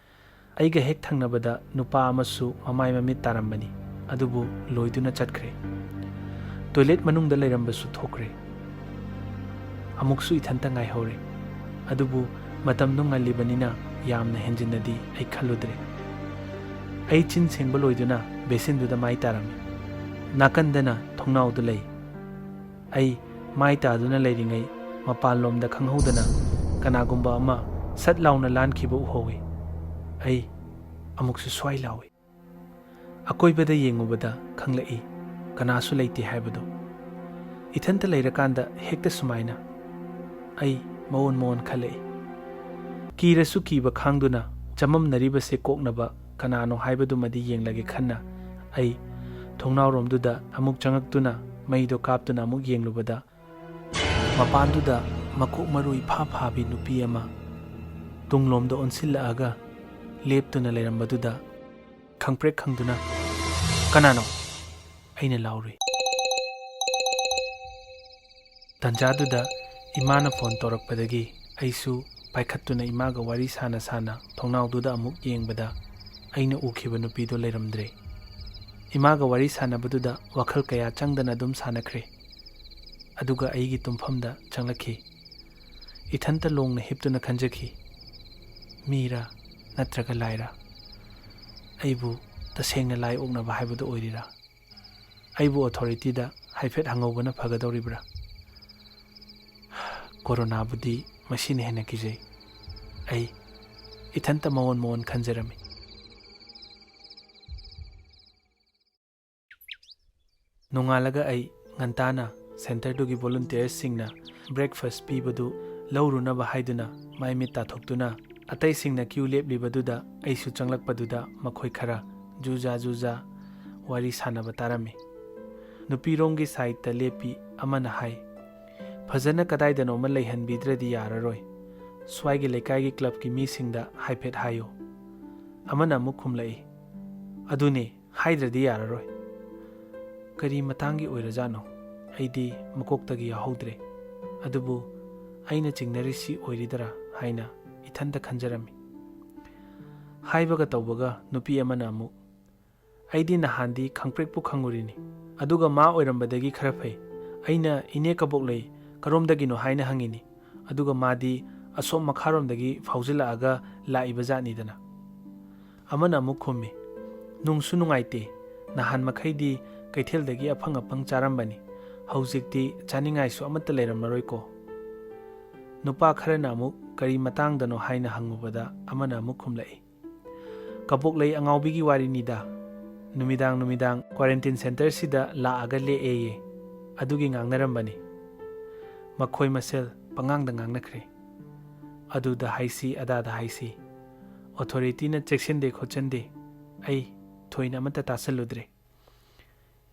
ꯑꯩꯒ ꯍꯦꯛ ꯊꯪꯅꯕꯗ ꯅꯨꯄꯥ ꯑꯃꯁꯨ ꯃꯃꯥꯏ ꯃꯃꯤꯠ ꯇꯥꯔꯝꯕꯅꯤ, ꯑꯗꯨꯕꯨ ꯂꯣꯏꯗꯨꯅ ꯆꯠꯈ꯭ꯔꯦ꯫ ꯇꯣꯏꯂꯦꯠ ꯃꯅꯨꯡꯗ ꯂꯩꯔꯝꯕꯁꯨ ꯊꯣꯛꯈ꯭ꯔꯦ꯫ ꯑꯃꯨꯛꯁꯨ ꯏꯊꯟꯇ ꯉꯥꯏꯍꯧꯔꯦ꯫ ꯑꯗꯨꯕꯨ ꯃꯇꯝꯗꯨ ꯉꯜꯂꯤꯕꯅꯤꯅ ꯌꯥꯝꯅ ꯍꯦꯟꯖꯤꯟꯅꯗꯤ ꯑꯩ ꯈꯜꯂꯨꯗ꯭ꯔꯦ꯫ ꯑꯩ ꯆꯤꯟ ꯁꯦꯡꯕ ꯂꯣꯏꯗꯨꯅ ꯕꯦꯁꯤꯟꯗꯨꯗ ꯃꯥꯏ ꯇꯥꯔꯝꯃꯤ꯫ ꯅꯥꯀꯟꯗꯅ ꯊꯣꯡꯅꯥꯎꯗꯨ ꯂꯩ꯫ ꯑꯩ ꯃꯥꯏ ꯇꯥꯗꯨꯅ ꯂꯩꯔꯤꯉꯩ ꯃꯄꯥꯟꯂꯣꯝꯗ ꯈꯪꯍꯧꯗꯅ ꯀꯅꯥꯒꯨꯝꯕ ꯑꯃ ꯁꯠ ꯂꯥꯎꯅ ꯂꯥꯟꯈꯤꯕ ꯎꯍꯧꯏ꯫ ꯑꯩ ꯑꯃꯨꯛꯁꯨ ꯁ꯭ꯋꯥꯏ ꯂꯥꯎꯏ꯫ ꯑꯀꯣꯏꯕꯗ ꯌꯦꯡꯉꯨꯕꯗ ꯈꯪꯂꯛꯏ, ꯀꯅꯥꯁꯨ ꯂꯩꯇꯦ ꯍꯥꯏꯕꯗꯨ꯫ ꯏꯊꯟꯇ ꯂꯩꯔꯀꯥꯟꯗ ꯍꯦꯛꯇ ꯁꯨꯃꯥꯏꯅ ꯑꯩ ꯃꯑꯣꯟ ꯃꯑꯣꯟ ꯈꯜꯂꯛꯏ꯫ ꯀꯤꯔꯁꯨ ꯀꯤꯕ ꯈꯥꯡꯗꯨꯅ ꯆꯃꯝꯅꯔꯤꯕꯁꯦ ꯀꯣꯛꯅꯕ ꯀꯅꯥꯅꯣ ꯍꯥꯏꯕꯗꯨꯃꯗꯤ ꯌꯦꯡꯂꯒꯦ ꯈꯟꯅ ꯑꯩ ꯊꯣꯡꯅꯥꯎꯔꯣꯝꯗꯨꯗ ꯑꯃꯨꯛ ꯆꯪꯉꯛꯇꯨꯅ ꯃꯩꯗꯣ ꯀꯥꯞꯇꯨꯅ ꯑꯃꯨꯛ ꯌꯦꯡꯂꯨꯕꯗ, ꯃꯄꯥꯟꯗꯨꯗ ꯃꯀꯣꯛ ꯃꯔꯨ ꯏꯐꯥ ꯐꯥꯕꯤ ꯅꯨꯄꯤ ꯑꯃ ꯇꯨꯡꯂꯣꯝꯗ ꯑꯣꯟꯁꯤꯜꯂꯛꯑꯒ ꯂꯦꯞꯇꯨꯅ ꯂꯩꯔꯝꯕꯗꯨꯗ ꯈꯪꯄ꯭ꯔꯦꯛ ꯈꯪꯗꯨꯅ, "ꯀꯅꯥꯅꯣ?" ꯑꯩꯅ ꯂꯥꯎꯔꯨꯏ꯫ ꯇꯟꯖꯥꯗꯨꯗ ꯏꯃꯥꯅ ꯐꯣꯟ ꯇꯧꯔꯛꯄꯗꯒꯤ ꯑꯩꯁꯨ ꯄꯥꯏꯈꯠꯇꯨꯅ ꯏꯃꯥꯒ ꯋꯥꯔꯤ ꯁꯥꯅ ꯁꯥꯅ ꯊꯣꯡꯅꯥꯎꯗꯨꯗ ꯑꯃꯨꯛ ꯌꯦꯡꯕꯗ, ꯑꯩꯅ ꯎꯈꯤꯕ ꯅꯨꯄꯤꯗꯣ ꯂꯩꯔꯝꯗ꯭ꯔꯦ꯫ ꯏꯃꯥꯒ ꯋꯥꯔꯤ ꯁꯥꯟꯅꯕꯗꯨꯗ ꯋꯥꯈꯜ ꯀꯌꯥ ꯆꯪꯗꯅ ꯑꯗꯨꯝ ꯁꯥꯟꯅꯈ꯭ꯔꯦ꯫ ꯑꯗꯨꯒ ꯑꯩꯒꯤ ꯇꯨꯝꯐꯝꯗ ꯆꯪꯂꯛꯈꯤ꯫ ꯏꯊꯟꯇ ꯂꯣꯡꯅ ꯍꯤꯞꯇꯨꯅ ꯈꯟꯖꯈꯤ, "ꯃꯤꯔꯥ ꯅꯠꯇ꯭ꯔꯒ ꯂꯥꯏꯔꯥ? ꯑꯩꯕꯨ ꯇꯁꯦꯡꯅ ꯂꯥꯏ ꯑꯣꯛꯅꯕ ꯍꯥꯏꯕꯗꯨ ꯑꯣꯏꯔꯤꯔꯥ? ꯑꯩꯕꯨ ꯑꯣꯊꯣꯔꯤꯇꯤꯗ ꯍꯥꯏꯐꯦꯠ ꯍꯪꯍꯧꯕꯅ ꯐꯒꯗꯧꯔꯤꯕ꯭ꯔꯥ?" ꯀꯣꯔꯣꯅꯥꯕꯨꯗꯤ ꯃꯁꯤꯅ ꯍꯦꯟꯅ ꯀꯤꯖꯩ꯫ ꯑꯩ ꯏꯊꯟꯇ ꯃꯑꯣꯟ ꯃꯑꯣꯟ ꯈꯟꯖꯔꯝꯃꯤ꯫ ꯅꯣꯡꯉꯥꯜꯂꯒ ꯑꯩ ꯉꯟꯇꯥꯅ ꯁꯦꯟꯇꯔꯗꯨꯒꯤ ꯚꯣꯂꯨꯟꯇꯤꯌꯔꯁꯤꯡꯅ ꯕ꯭ꯔꯦꯛꯐꯥꯁ ꯄꯤꯕꯗꯨ ꯂꯧꯔꯨꯅꯕ ꯍꯥꯏꯗꯨꯅ ꯃꯥꯏ ꯃꯤꯠ ꯇꯥꯊꯣꯛꯇꯨꯅ, ꯑꯇꯩꯁꯤꯡꯅ ꯀ꯭ꯌꯨ ꯂꯦꯞꯂꯤꯕꯗꯨꯗ ꯑꯩꯁꯨ ꯆꯪꯂꯛꯄꯗꯨꯗ ꯃꯈꯣꯏ ꯈꯔ ꯖꯨꯖꯥ ꯖꯨꯖꯥ ꯋꯥꯔꯤ ꯁꯥꯟꯅꯕ ꯇꯥꯔꯝꯃꯤ꯫ ꯅꯨꯄꯤꯔꯣꯝꯒꯤ ꯁꯥꯏꯠꯇ ꯂꯦꯞꯄꯤ ꯑꯃꯅ ꯍꯥꯏ, "ꯐꯖꯅ ꯀꯗꯥꯏꯗꯅꯣꯃ ꯂꯩꯍꯟꯕꯤꯗ꯭ꯔꯗꯤ ꯌꯥꯔꯔꯣꯏ꯫ ꯁ꯭ꯋꯥꯏꯒꯤ ꯂꯩꯀꯥꯏꯒꯤ ꯀ꯭ꯂꯕꯀꯤ ꯃꯤꯁꯤꯡꯗ ꯍꯥꯏꯐꯦꯠ ꯍꯥꯏꯌꯨ꯫" ꯑꯃꯅ ꯑꯃꯨꯛ ꯈꯨꯝꯂꯛꯏ, "ꯑꯗꯨꯅꯦ, ꯍꯥꯏꯗ꯭ꯔꯗꯤ ꯌꯥꯔꯔꯣꯏ꯫ ꯀꯔꯤ ꯃꯇꯥꯡꯒꯤ ꯑꯣꯏꯔꯖꯥꯠꯅꯣ? ꯑꯩꯗꯤ ꯃꯀꯣꯛꯇꯒꯤ ꯌꯥꯎꯍꯧꯗ꯭ꯔꯦ꯫ ꯑꯗꯨꯕꯨ ꯑꯩꯅ ꯆꯤꯡꯅꯔꯤꯁꯤ ꯑꯣꯏꯔꯤꯗꯔꯥ ꯍꯥꯏꯅ ꯏꯊꯟꯇ ꯈꯟꯖꯔꯝꯃꯤ꯫" ꯍꯥꯏꯕꯒ ꯇꯧꯕꯒ ꯅꯨꯄꯤ ꯑꯃꯅ ꯑꯃꯨꯛ, "ꯑꯩꯗꯤ ꯅꯍꯥꯟꯗꯤ ꯈꯪꯄ꯭ꯔꯦꯛꯄꯨ ꯈꯪꯉꯨꯔꯤꯅꯤ꯫ ꯑꯗꯨꯒ ꯃꯥ ꯑꯣꯏꯔꯝꯕꯗꯒꯤ ꯈꯔ ꯐꯩ꯫ ꯑꯩꯅ 'ꯏꯅꯦ ꯀꯕꯣꯛꯂꯩ, ꯀꯔꯣꯝꯗꯒꯤꯅꯣ?' ꯍꯥꯏꯅ ꯍꯪꯉꯤꯅꯤ꯫ ꯑꯗꯨꯒ ꯃꯥꯗꯤ ꯑꯁꯣꯝ ꯃꯈꯥꯔꯣꯝꯗꯒꯤ ꯐꯥꯎꯖꯤꯜꯂꯛꯑꯒ ꯂꯥꯛꯏꯕ ꯖꯥꯠꯅꯤꯗꯅ꯫" ꯑꯃꯅ ꯑꯃꯨꯛ ꯈꯨꯝꯃꯤ, "ꯅꯨꯡꯁꯨ ꯅꯨꯡꯉꯥꯏꯇꯦ꯫ ꯅꯍꯥꯟ ꯃꯈꯩꯗꯤ ꯀꯩꯊꯦꯜꯗꯒꯤ ꯑꯐꯪ ꯑꯐꯪ ꯆꯥꯔꯝꯕꯅꯤ꯫ ꯍꯧꯖꯤꯛꯇꯤ ꯆꯥꯅꯤꯡꯉꯥꯏꯁꯨ ꯑꯃꯠꯇ ꯂꯩꯔꯝꯃꯔꯣꯏꯀꯣ꯫" ꯅꯨꯄꯥ ꯈꯔꯅ ꯑꯃꯨꯛ ꯀꯔꯤ ꯃꯇꯥꯡꯗꯅꯣ ꯍꯥꯏꯅ ꯍꯪꯉꯨꯕꯗ ꯑꯃꯅ ꯑꯃꯨꯛ ꯈꯨꯝꯂꯛꯏ, "ꯀꯕꯣꯛꯂꯩ ꯑꯉꯥꯎꯕꯤꯒꯤ ꯋꯥꯔꯤꯅꯤꯗ꯫ ꯅꯨꯃꯤꯗꯥꯡ ꯅꯨꯃꯤꯗꯥꯡ ꯀ꯭ꯋꯥꯔꯦꯟꯇꯤꯟ ꯁꯦꯟꯇꯔꯁꯤꯗ ꯂꯥꯛꯑꯒ ꯂꯦꯛꯑꯦꯌꯦ꯫ ꯑꯗꯨꯒꯤ ꯉꯥꯡꯅꯔꯝꯕꯅꯤ꯫" ꯃꯈꯣꯏ ꯃꯁꯦꯜ ꯄꯉꯥꯡꯗ ꯉꯥꯡꯅꯈ꯭ꯔꯦ꯫ ꯑꯗꯨꯗ ꯍꯥꯏꯁꯤ, ꯑꯗꯥꯗ ꯍꯥꯏꯁꯤ꯫ ꯑꯣꯊꯣꯔꯤꯇꯤꯅ ꯆꯦꯛꯁꯤꯟꯗꯦ ꯈꯣꯠꯆꯟꯗꯦ꯫ ꯑꯩ ꯊꯣꯏꯅ ꯑꯃꯠꯇ ꯇꯥꯁꯜꯂꯨꯗ꯭ꯔꯦ꯫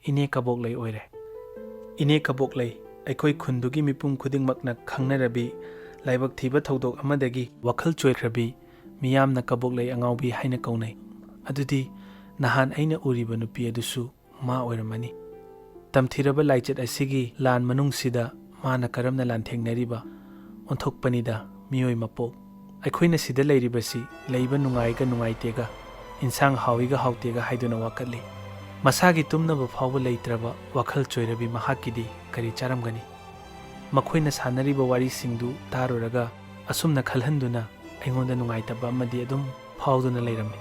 ꯏꯅꯦ ꯀꯕꯣꯛꯂꯩ ꯑꯣꯏꯔꯦ꯫ ꯏꯅꯦ ꯀꯕꯣꯛꯂꯩ ꯑꯩꯈꯣꯏ ꯈꯨꯟꯗꯨꯒꯤ ꯃꯤꯄꯨꯝ ꯈꯨꯗꯤꯡꯃꯛꯅ ꯈꯪꯅꯔꯕꯤ, ꯂꯥꯏꯕꯛ ꯊꯤꯕ ꯊꯧꯗꯣꯛ ꯑꯃꯗꯒꯤ ꯋꯥꯈꯜ ꯆꯣꯏꯈ꯭ꯔꯕꯤ, ꯃꯤꯌꯥꯝꯅ ꯀꯕꯣꯛꯂꯩ ꯑꯉꯥꯎꯕꯤ ꯍꯥꯏꯅ ꯀꯧꯅꯩ꯫ ꯑꯗꯨꯗꯤ ꯅꯍꯥꯟ ꯑꯩꯅ ꯎꯔꯤꯕ ꯅꯨꯄꯤ ꯑꯗꯨꯁꯨ ꯃꯥ ꯑꯣꯏꯔꯝꯃꯅꯤ꯫ ꯇꯝꯊꯤꯔꯕ ꯂꯥꯏꯆꯠ ꯑꯁꯤꯒꯤ ꯂꯥꯟ ꯃꯅꯨꯡꯁꯤꯗ ꯃꯥꯅ ꯀꯔꯝꯅ ꯂꯥꯟꯊꯦꯡꯅꯔꯤꯕ? ꯑꯣꯟꯊꯣꯛꯄꯅꯤꯗ ꯃꯤꯑꯣꯏ ꯃꯄꯣꯛ꯫ ꯑꯩꯈꯣꯏꯅ ꯁꯤꯗ ꯂꯩꯔꯤꯕꯁꯤ ꯂꯩꯕ ꯅꯨꯡꯉꯥꯏꯒ ꯅꯨꯡꯉꯥꯏꯇꯦꯒ, ꯏꯟꯁꯥꯡ ꯍꯥꯎꯏꯒ ꯍꯥꯎꯇꯦꯒ ꯍꯥꯏꯗꯨꯅ ꯋꯥꯀꯠꯂꯤ꯫ ꯃꯁꯥꯒꯤ ꯇꯨꯝꯅꯕ ꯐꯥꯎꯕ ꯂꯩꯇ꯭ꯔꯕ ꯋꯥꯈꯜ ꯆꯣꯏꯔꯕꯤ ꯃꯍꯥꯛꯀꯤꯗꯤ ꯀꯔꯤ ꯆꯥꯔꯝꯒꯅꯤ? ꯃꯈꯣꯏꯅ ꯁꯥꯟꯅꯔꯤꯕ ꯋꯥꯔꯤꯁꯤꯡꯗꯨ ꯇꯥꯔꯨꯔꯒ ꯑꯁꯨꯝꯅ ꯈꯜꯍꯟꯗꯨꯅ ꯑꯩꯉꯣꯟꯗ ꯅꯨꯡꯉꯥꯏꯇꯕ ꯑꯃꯗꯤ ꯑꯗꯨꯝ ꯐꯥꯎꯗꯨꯅ ꯂꯩꯔꯝꯃꯤ꯫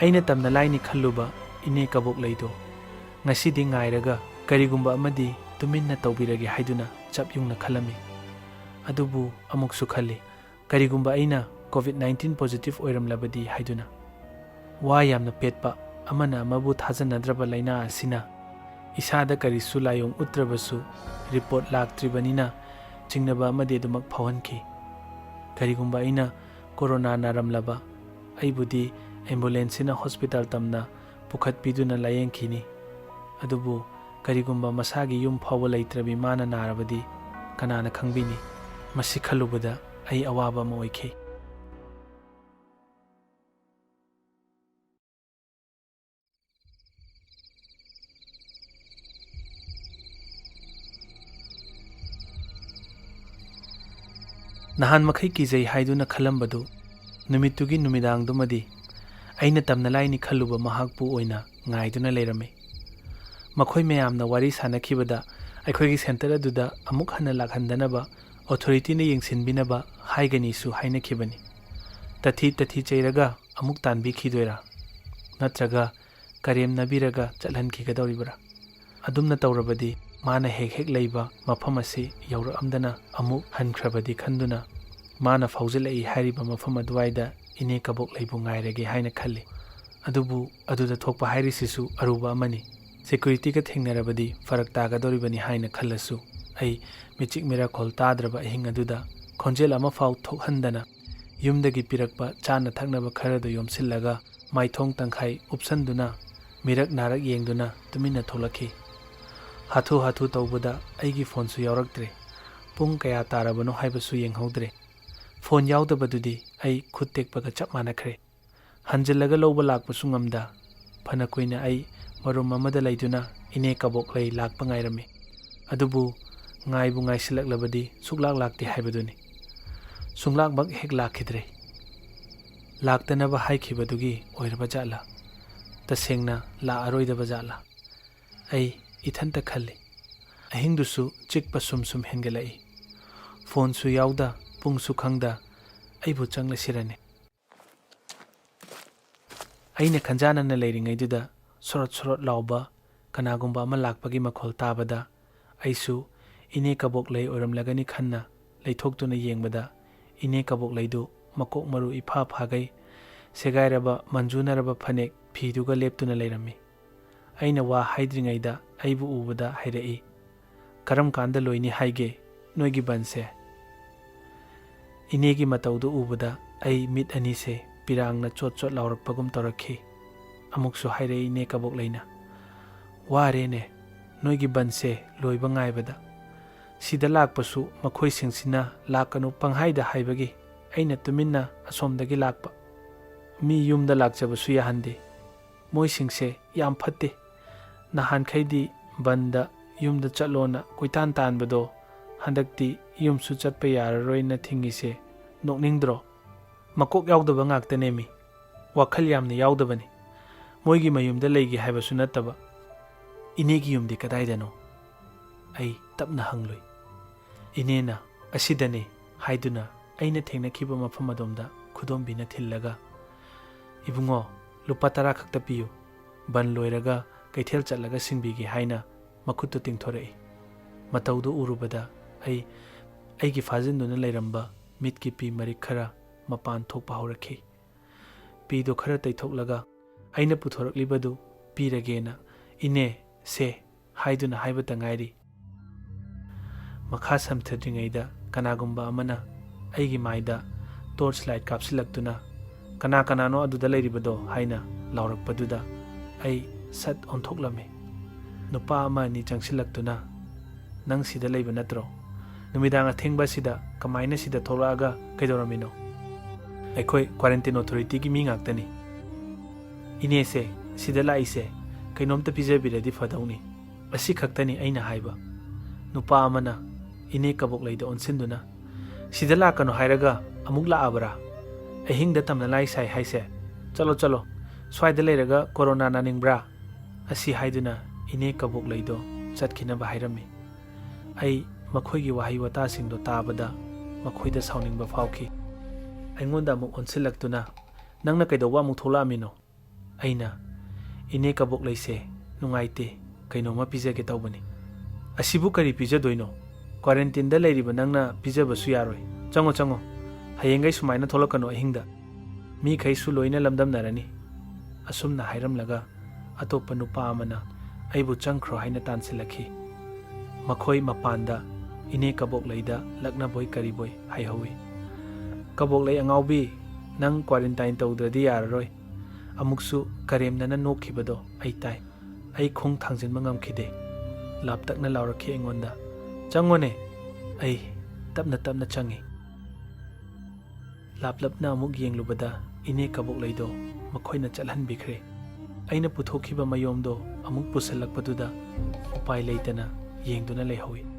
ꯑꯩꯅ ꯇꯝꯅ ꯂꯥꯏꯅꯤ ꯈꯜꯂꯨꯕ ꯏꯅꯦ ꯀꯕꯣꯛꯂꯩꯗꯣ ꯉꯁꯤꯗꯤ ꯉꯥꯏꯔꯒ ꯀꯔꯤꯒꯨꯝꯕ ꯑꯃꯗꯤ ꯇꯨꯃꯤꯟꯅ ꯇꯧꯕꯤꯔꯒꯦ ꯍꯥꯏꯗꯨꯅ ꯆꯞ ꯌꯨꯡꯅ ꯈꯜꯂꯝꯃꯤ꯫ ꯑꯗꯨꯕꯨ ꯑꯃꯨꯛꯁꯨ ꯈꯜꯂꯤ, ꯀꯔꯤꯒꯨꯝꯕ ꯑꯩꯅ COVID nineteen positive ꯑꯣꯏꯔꯝꯂꯕꯗꯤ ꯍꯥꯏꯗꯨꯅ꯫ ꯋꯥ ꯌꯥꯝꯅ ꯄꯦꯠꯄ, ꯑꯃꯅ ꯑꯃꯕꯨ ꯊꯥꯖꯅꯗ꯭ꯔꯕ ꯂꯥꯏꯅꯥ ꯑꯁꯤꯅ ꯏꯁꯥꯗ ꯀꯔꯤꯁꯨ ꯂꯥꯏꯑꯣꯡ ꯎꯠꯇ꯭ꯔꯕꯁꯨ report ꯂꯥꯛꯇ꯭ꯔꯤꯕꯅꯤꯅ ꯆꯤꯡꯅꯕ ꯑꯃꯗꯤ ꯑꯗꯨꯃꯛ ꯐꯥꯎꯍꯟꯈꯤ꯫ ꯀꯔꯤꯒꯨꯝꯕ ꯑꯩꯅ ꯀꯣꯔꯣꯅꯥ ꯅꯥꯔꯝꯂꯕ ꯑꯩꯕꯨꯗꯤ ambulanceꯁꯤꯅ hospital ꯇꯝꯅ ꯄꯨꯈꯠꯄꯤꯗꯨꯅ ꯂꯥꯌꯦꯡꯈꯤꯅꯤ꯫ ꯑꯗꯨꯕꯨ ꯀꯔꯤꯒꯨꯝꯕ ꯃꯁꯥꯒꯤ ꯌꯨꯝ ꯐꯥꯎꯕ ꯂꯩꯇ꯭ꯔꯕꯤ ꯃꯥꯅ ꯅꯥꯔꯕꯗꯤ ꯀꯅꯥꯅ ꯈꯪꯕꯤꯅꯤ? ꯃꯁꯤ ꯈꯜꯂꯨꯕꯗ ꯑꯩ ꯑꯋꯥꯕ ꯑꯃ ꯑꯣꯏꯈꯤ꯫ ꯅꯍꯥꯟ ꯃꯈꯩ ꯀꯤꯖꯩ ꯍꯥꯏꯗꯨꯅ ꯈꯜꯂꯝꯕꯗꯨ ꯅꯨꯃꯤꯠꯇꯨꯒꯤ ꯅꯨꯃꯤꯗꯥꯡꯗꯨꯃꯗꯤ ꯑꯩꯅ ꯇꯝꯅ ꯂꯥꯏꯅꯤ ꯈꯜꯂꯨꯕ ꯃꯍꯥꯛꯄꯨ ꯑꯣꯏꯅ ꯉꯥꯏꯗꯨꯅ ꯂꯩꯔꯝꯃꯤ꯫ ꯃꯈꯣꯏ ꯃꯌꯥꯝꯅ ꯋꯥꯔꯤ ꯁꯥꯅꯈꯤꯕꯗ ꯑꯩꯈꯣꯏꯒꯤ center ꯑꯗꯨꯗ ꯑꯃꯨꯛ ꯍꯟꯅ ꯂꯥꯛꯍꯟꯗꯅꯕ authorityꯅ ꯌꯦꯡꯁꯤꯟꯕꯤꯅꯕ ꯍꯥꯏꯒꯅꯤꯁꯨ ꯍꯥꯏꯅꯈꯤꯕꯅꯤ꯫ ꯇꯊꯤ ꯇꯊꯤ ꯆꯩꯔꯒ ꯑꯃꯨꯛ ꯇꯥꯟꯕꯤꯈꯤꯗꯣꯏꯔꯥ? ꯅꯠꯇ꯭ꯔꯒ ꯀꯔꯦꯝꯅꯕꯤꯔꯒ ꯆꯠꯍꯟꯈꯤꯒꯗꯧꯔꯤꯕ꯭ꯔꯥ? ꯑꯗꯨꯝꯅ ꯇꯧꯔꯕꯗꯤ ꯃꯥꯅ ꯍꯦꯛ ꯍꯦꯛ ꯂꯩꯕ ꯃꯐꯝ ꯑꯁꯤ ꯌꯧꯔꯛꯑꯝꯗꯅ ꯑꯃꯨꯛ ꯍꯟꯈ꯭ꯔꯕꯗꯤ ꯈꯟꯗꯨꯅ ꯃꯥꯅ ꯐꯥꯎꯖꯤꯜꯂꯛꯏ ꯍꯥꯏꯔꯤꯕ ꯃꯐꯝ ꯑꯗꯨꯋꯥꯏꯗ ꯏꯅꯦ ꯀꯕꯣꯛꯂꯩꯕꯨ ꯉꯥꯏꯔꯒꯦ ꯍꯥꯏꯅ ꯈꯜꯂꯤ꯫ ꯑꯗꯨꯕꯨ ꯑꯗꯨꯗ ꯊꯣꯛꯄ ꯍꯥꯏꯔꯤꯁꯤꯁꯨ ꯑꯔꯨꯕ ꯑꯃꯅꯤ꯫ Securityꯒ ꯊꯦꯡꯅꯔꯕꯗꯤ ꯐꯔꯛ ꯇꯥꯒꯗꯧꯔꯤꯕꯅꯤ ꯍꯥꯏꯅ ꯈꯜꯂꯁꯨ ꯑꯩ ꯃꯤꯆꯤꯛ ꯃꯤꯔꯥꯈꯣꯜ ꯇꯥꯗ꯭ꯔꯕ ꯑꯍꯤꯡ ꯑꯗꯨꯗ ꯈꯣꯟꯖꯦꯜ ꯑꯃꯐꯥꯎ ꯊꯣꯛꯍꯟꯗꯅ ꯌꯨꯝꯗꯒꯤ ꯄꯤꯔꯛꯄ ꯆꯥꯅ ꯊꯛꯅꯕ ꯈꯔꯗꯨ ꯌꯣꯝꯁꯤꯜꯂꯒ ꯃꯥꯏꯊꯣꯡ ꯇꯪꯈꯥꯏ ꯎꯞꯁꯟꯗꯨꯅ ꯃꯤꯔꯛ ꯅꯥꯔꯛ ꯌꯦꯡꯗꯨꯅ ꯇꯨꯃꯤꯟꯅ ꯊꯣꯛꯂꯛꯈꯤ꯫ ꯍꯥꯊꯨ ꯍꯥꯊꯨ ꯇꯧꯕꯗ ꯑꯩꯒꯤ ꯐꯣꯟꯁꯨ ꯌꯥꯎꯔꯛꯇ꯭ꯔꯦ꯫ ꯄꯨꯡ ꯀꯌꯥ ꯇꯥꯔꯕꯅꯣ ꯍꯥꯏꯕꯁꯨ ꯌꯦꯡꯍꯧꯗ꯭ꯔꯦ꯫ ꯐꯣꯟ ꯌꯥꯎꯗꯕꯗꯨꯗꯤ ꯑꯩ ꯈꯨꯠ ꯇꯦꯛꯄꯒ ꯆꯞ ꯃꯥꯟꯅꯈ꯭ꯔꯦ꯫ ꯍꯟꯖꯤꯜꯂꯒ ꯂꯧꯕ ꯂꯥꯛꯄꯁꯨ ꯉꯝꯗ, ꯐꯅ ꯀꯨꯏꯅ ꯑꯩ ꯃꯔꯨꯝ ꯑꯃꯗ ꯂꯩꯗꯨꯅ ꯏꯅꯦ ꯀꯕꯣꯛꯂꯩ ꯂꯥꯛꯄ ꯉꯥꯏꯔꯝꯃꯤ꯫ ꯑꯗꯨꯕꯨ ꯉꯥꯏꯕꯨ ꯉꯥꯏꯁꯤꯜꯂꯛꯂꯕꯗꯤ ꯁꯨꯛꯂꯥꯛ ꯂꯥꯛꯇꯦ ꯍꯥꯏꯕꯗꯨꯅꯤ꯫ ꯁꯨꯡꯂꯥꯛꯃꯛ ꯍꯦꯛ ꯂꯥꯛꯈꯤꯗ꯭ꯔꯦ꯫ ꯂꯥꯛꯇꯅꯕ ꯍꯥꯏꯈꯤꯕꯗꯨꯒꯤ ꯑꯣꯏꯔꯕ ꯖꯥꯠꯂꯥ? ꯇꯁꯦꯡꯅ ꯂꯥꯛꯑꯔꯣꯏꯗꯕ ꯖꯥꯠꯂꯥ? ꯑꯩ ꯏꯊꯟꯇ ꯈꯜꯂꯤ꯫ ꯑꯍꯤꯡꯗꯨꯁꯨ ꯆꯤꯛꯄ ꯁꯨꯝ ꯁꯨꯝ ꯍꯦꯟꯒꯠꯂꯛꯏ꯫ ꯐꯣꯟꯁꯨ ꯌꯥꯎꯗ, ꯄꯨꯡꯁꯨ ꯈꯪꯗ, ꯑꯩꯕꯨ ꯆꯪꯂꯁꯤꯔꯅꯦ꯫ ꯑꯩꯅ ꯈꯟꯖꯥꯅꯅ ꯂꯩꯔꯤꯉꯩꯗꯨꯗ ꯁꯣꯔꯣꯠ ꯁꯣꯔꯣꯠ ꯂꯥꯎꯕ ꯀꯅꯥꯒꯨꯝꯕ ꯑꯃ ꯂꯥꯛꯄꯒꯤ ꯃꯈꯣꯜ ꯇꯥꯕꯗ, ꯑꯩꯁꯨ ꯏꯅꯦ ꯀꯕꯣꯛꯂꯩ ꯑꯣꯏꯔꯝꯂꯒꯅꯤ ꯈꯟꯅ ꯂꯩꯊꯣꯛꯇꯨꯅ ꯌꯦꯡꯕꯗ, ꯏꯅꯦ ꯀꯕꯣꯛꯂꯩꯗꯨ ꯃꯀꯣꯛ ꯃꯔꯨ ꯏꯐꯥ ꯐꯥꯒꯩ, ꯁꯦꯒꯥꯏꯔꯕ ꯃꯟꯖꯨꯅꯔꯕ ꯐꯅꯦꯛ ꯐꯤꯗꯨꯒ ꯂꯦꯞꯇꯨꯅ ꯂꯩꯔꯝꯃꯤ꯫ ꯑꯩꯅ ꯋꯥ ꯍꯥꯏꯗ꯭ꯔꯤꯉꯩꯗ ꯑꯩꯕꯨ ꯎꯕꯗ ꯍꯥꯏꯔꯛꯏ, "ꯀꯔꯝ ꯀꯥꯟꯗ ꯂꯣꯏꯅꯤ ꯍꯥꯏꯒꯦ ꯅꯣꯏꯒꯤ ꯕꯟꯁꯦ?" ꯏꯅꯦꯒꯤ ꯃꯇꯧꯗꯨ ꯎꯕꯗ ꯑꯩ ꯃꯤꯠ ꯑꯅꯤꯁꯦ ꯄꯤꯔꯥꯡꯅ ꯆꯣꯠ ꯆꯣꯠ ꯂꯥꯎꯔꯛꯄꯒꯨꯝ ꯇꯧꯔꯛꯈꯤ꯫ ꯑꯃꯨꯛꯁꯨ ꯍꯥꯏꯔꯛꯏ ꯏꯅꯦ ꯀꯕꯣꯛꯂꯩꯅ, "ꯋꯥꯔꯦꯅꯦ ꯅꯣꯏꯒꯤ ꯕꯟꯁꯦ ꯂꯣꯏꯕ ꯉꯥꯏꯕꯗ꯫ ꯁꯤꯗ ꯂꯥꯛꯄꯁꯨ ꯃꯈꯣꯏꯁꯤꯡꯁꯤꯅ ꯂꯥꯛꯀꯅꯨ ꯄꯪꯍꯥꯏꯗ ꯍꯥꯏꯕꯒꯤ ꯑꯩꯅ ꯇꯨꯃꯤꯟꯅ ꯑꯁꯣꯝꯗꯒꯤ ꯂꯥꯛꯄ꯫ ꯃꯤ ꯌꯨꯝꯗ ꯂꯥꯛꯆꯕꯁꯨ ꯌꯥꯍꯟꯗꯦ꯫ ꯃꯣꯏꯁꯤꯡꯁꯦ ꯌꯥꯝ ꯐꯠꯇꯦ꯫ ꯅꯍꯥꯟꯈꯩꯗꯤ ꯕꯟꯗ ꯌꯨꯝꯗ ꯆꯠꯂꯣꯅ ꯀꯣꯏꯇꯥꯟ ꯇꯥꯟꯕꯗꯣ ꯍꯟꯗꯛꯇꯤ ꯌꯨꯝꯁꯨ ꯆꯠꯄ ꯌꯥꯔꯔꯣꯏꯅ ꯊꯤꯡꯉꯤꯁꯦ ꯅꯣꯛꯅꯤꯡꯗ꯭ꯔꯣ? ꯃꯀꯣꯛ ꯌꯥꯎꯗꯕ ꯉꯥꯛꯇꯅꯦꯃꯤ꯫ ꯋꯥꯈꯜ ꯌꯥꯝꯅ ꯌꯥꯎꯗꯕꯅꯤ꯫ ꯃꯣꯏꯒꯤ ꯃꯌꯨꯝꯗ ꯂꯩꯒꯦ ꯍꯥꯏꯕꯁꯨ ꯅꯠꯇꯕ꯫ ꯏꯅꯦꯒꯤ ꯌꯨꯝꯗꯤ ꯀꯗꯥꯏꯗꯅꯣ?" ꯑꯩ ꯇꯞꯅ ꯍꯪꯂꯨꯏ꯫ ꯏꯅꯦꯅ "ꯑꯁꯤꯗꯅꯦ" ꯍꯥꯏꯗꯨꯅ ꯑꯩꯅ ꯊꯦꯡꯅꯈꯤꯕ ꯃꯐꯝ ꯑꯗꯣꯝꯗ ꯈꯨꯗꯣꯝꯕꯤꯅ ꯊꯤꯜꯂꯒ, "ꯏꯕꯨꯡꯉꯣ, ꯂꯨꯄꯥ ꯇꯔꯥ ꯈꯛꯇ ꯄꯤꯌꯨ꯫ ꯕꯟ ꯂꯣꯏꯔꯒ ꯀꯩꯊꯦꯜ ꯆꯠꯂꯒ ꯁꯤꯡꯕꯤꯒꯦ" ꯍꯥꯏꯅ ꯃꯈꯨꯠꯇꯨ ꯇꯤꯡꯊꯣꯔꯛꯏ꯫ ꯃꯇꯧꯗꯨ ꯎꯔꯨꯕꯗ ꯑꯩ ꯑꯩꯒꯤ ꯐꯥꯖꯤꯟꯗꯨꯅ ꯂꯩꯔꯝꯕ ꯃꯤꯠꯀꯤ ꯄꯤ ꯃꯔꯤꯛ ꯈꯔ ꯃꯄꯥꯟ ꯊꯣꯛꯄ ꯍꯧꯔꯛꯈꯤ꯫ ꯄꯤꯗꯨ ꯈꯔ ꯇꯩꯊꯣꯛꯂꯒ ꯑꯩꯅ ꯄꯨꯊꯣꯔꯛꯂꯤꯕꯗꯨ ꯄꯤꯔꯒꯦꯅ "ꯏꯅꯦ, ꯁꯦ" ꯍꯥꯏꯗꯨꯅ ꯍꯥꯏꯕꯇ ꯉꯥꯏꯔꯤ꯫ ꯃꯈꯥ ꯁꯝꯊꯗ꯭ꯔꯤꯉꯩꯗ ꯀꯅꯥꯒꯨꯝꯕ ꯑꯃꯅ ꯑꯩꯒꯤ ꯃꯥꯏꯗ ꯇꯣꯔꯆ ꯂꯥꯏꯠ ꯀꯥꯞꯁꯤꯜꯂꯛꯇꯨꯅ, "ꯀꯅꯥ ꯀꯅꯥꯅꯣ ꯑꯗꯨꯗ ꯂꯩꯔꯤꯕꯗꯣ?" ꯍꯥꯏꯅ ꯂꯥꯎꯔꯛꯄꯗꯨꯗ ꯑꯩ ꯁꯠ ꯑꯣꯟꯊꯣꯛꯂꯝꯃꯤ꯫ ꯅꯨꯄꯥ ꯑꯃ ꯑꯅꯤ ꯆꯪꯁꯤꯜꯂꯛꯇꯨꯅ, "ꯅꯪ ꯁꯤꯗ ꯂꯩꯕ ꯅꯠꯇ꯭ꯔꯣ? ꯅꯨꯃꯤꯗꯥꯡ ꯑꯊꯦꯡꯕ ꯑꯁꯤꯗ ꯀꯃꯥꯏꯅ ꯁꯤꯗ ꯊꯣꯛꯂꯛꯑꯒ ꯀꯩꯗꯧꯔꯝꯃꯤꯅꯣ?" "ꯑꯩꯈꯣꯏ quarantine authorityꯒꯤ ꯃꯤ ꯉꯥꯛꯇꯅꯤ꯫ ꯏꯅꯦꯁꯦ ꯁꯤꯗ ꯂꯥꯛꯏꯁꯦ ꯀꯩꯅꯣꯝꯇ ꯄꯤꯖꯕꯤꯔꯗꯤ ꯐꯗꯧꯅꯤ꯫ ꯑꯁꯤ ꯈꯛꯇꯅꯤ ꯑꯩꯅ ꯍꯥꯏꯕ꯫" ꯅꯨꯄꯥ ꯑꯃꯅ ꯏꯅꯦ ꯀꯕꯣꯛꯂꯩꯗ ꯑꯣꯟꯁꯤꯟꯗꯨꯅ, "ꯁꯤꯗ ꯂꯥꯛꯀꯅꯨ ꯍꯥꯏꯔꯒ ꯑꯃꯨꯛ ꯂꯥꯛꯑꯕ꯭ꯔꯥ? ꯑꯍꯤꯡꯗ ꯇꯝꯅ ꯂꯥꯏ ꯁꯥꯏ ꯍꯥꯏꯁꯦ? ꯆꯠꯂꯣ, ꯆꯠꯂꯣ꯫ ꯁ꯭ꯋꯥꯏꯗ ꯂꯩꯔꯒ ꯀꯣꯔꯣꯅꯥ ꯅꯥꯅꯤꯡꯕ꯭ꯔꯥ?" ꯑꯁꯤ ꯍꯥꯏꯗꯨꯅ ꯏꯅꯦ ꯀꯕꯣꯛꯂꯩꯗꯣ ꯆꯠꯈꯤꯅꯕ ꯍꯥꯏꯔꯝꯃꯤ꯫ ꯑꯩ ꯃꯈꯣꯏꯒꯤ ꯋꯥꯍꯩ ꯋꯥꯇꯥꯁꯤꯡꯗꯣ ꯇꯥꯕꯗ ꯃꯈꯣꯏꯗ ꯁꯥꯎꯅꯤꯡꯕ ꯐꯥꯎꯈꯤ꯫ ꯑꯩꯉꯣꯟꯗ ꯑꯃꯨꯛ ꯑꯣꯟꯁꯤꯜꯂꯛꯇꯨꯅ, "ꯅꯪꯅ ꯀꯩꯗꯧꯕ ꯑꯃꯨꯛ ꯊꯣꯛꯂꯛꯑꯝꯃꯤꯅꯣ?" ꯑꯩꯅ, "ꯏꯅꯦ ꯀꯕꯣꯛꯂꯩꯁꯦ ꯅꯨꯡꯉꯥꯏꯇꯦ, ꯀꯩꯅꯣꯝꯃ ꯄꯤꯖꯒꯦ ꯇꯧꯕꯅꯤ꯫" "ꯑꯁꯤꯕꯨ ꯀꯔꯤ ꯄꯤꯖꯗꯣꯏꯅꯣ? Quarantineꯗ ꯂꯩꯔꯤꯕ ꯅꯪꯅ ꯄꯤꯖꯕꯁꯨ ꯌꯥꯔꯣꯏ꯫ ꯆꯪꯉꯣ, ꯆꯪꯉꯣ꯫ ꯍꯌꯦꯡꯈꯩ ꯁꯨꯃꯥꯏꯅ ꯊꯣꯛꯂꯛꯀꯅꯨ ꯑꯍꯤꯡꯗ꯫ ꯃꯤꯈꯩꯁꯨ ꯂꯣꯏꯅ ꯂꯝꯗꯝꯅꯔꯅꯤ꯫" ꯑꯁꯨꯝꯅ ꯍꯥꯏꯔꯝꯂꯒ ꯑꯇꯣꯞꯄ ꯅꯨꯄꯥ ꯑꯃꯅ ꯑꯩꯕꯨ ꯆꯪꯈ꯭ꯔꯣ ꯍꯥꯏꯅ ꯇꯥꯟꯁꯤꯜꯂꯛꯈꯤ꯫ ꯃꯈꯣꯏ ꯃꯄꯥꯟꯗ ꯏꯅꯦ ꯀꯕꯣꯛꯂꯩꯗ ꯂꯛꯅꯕꯣꯏ ꯀꯔꯤꯕꯣꯏ ꯍꯥꯏꯍꯧꯏ꯫ "ꯀꯕꯣꯛꯂꯩ ꯑꯉꯥꯎꯕꯤ, ꯅꯪ quarantine ꯇꯧꯗ꯭ꯔꯗꯤ ꯌꯥꯔꯔꯣꯏ꯫" ꯑꯃꯨꯛꯁꯨ ꯀꯔꯦꯝꯅꯅ ꯅꯣꯛꯈꯤꯕꯗꯣ ꯑꯩ ꯇꯥꯏ꯫ ꯑꯩ ꯈꯣꯡ ꯊꯥꯡꯖꯤꯟꯕ ꯉꯝꯈꯤꯗꯦ꯫ ꯂꯥꯞꯇꯛꯅ ꯂꯥꯎꯔꯛꯈꯤ ꯑꯩꯉꯣꯟꯗ, "ꯆꯪꯉꯣꯅꯦ꯫" ꯑꯩ ꯇꯞꯅ ꯇꯞꯅ ꯆꯪꯉꯤ꯫ ꯂꯥꯞꯂꯞꯅ ꯑꯃꯨꯛ ꯌꯦꯡꯂꯨꯕꯗ ꯏꯅꯦ ꯀꯕꯣꯛꯂꯩꯗꯣ ꯃꯈꯣꯏꯅ ꯆꯠꯍꯟꯕꯤꯈ꯭ꯔꯦ꯫ ꯑꯩꯅ ꯄꯨꯊꯣꯛꯈꯤꯕ ꯃꯌꯣꯝꯗꯣ ꯑꯃꯨꯛ ꯄꯨꯁꯤꯜꯂꯛꯄꯗꯨꯗ ꯎꯄꯥꯏ ꯂꯩꯇꯅ ꯌꯦꯡꯗꯨꯅ ꯂꯩꯍꯧꯏ꯫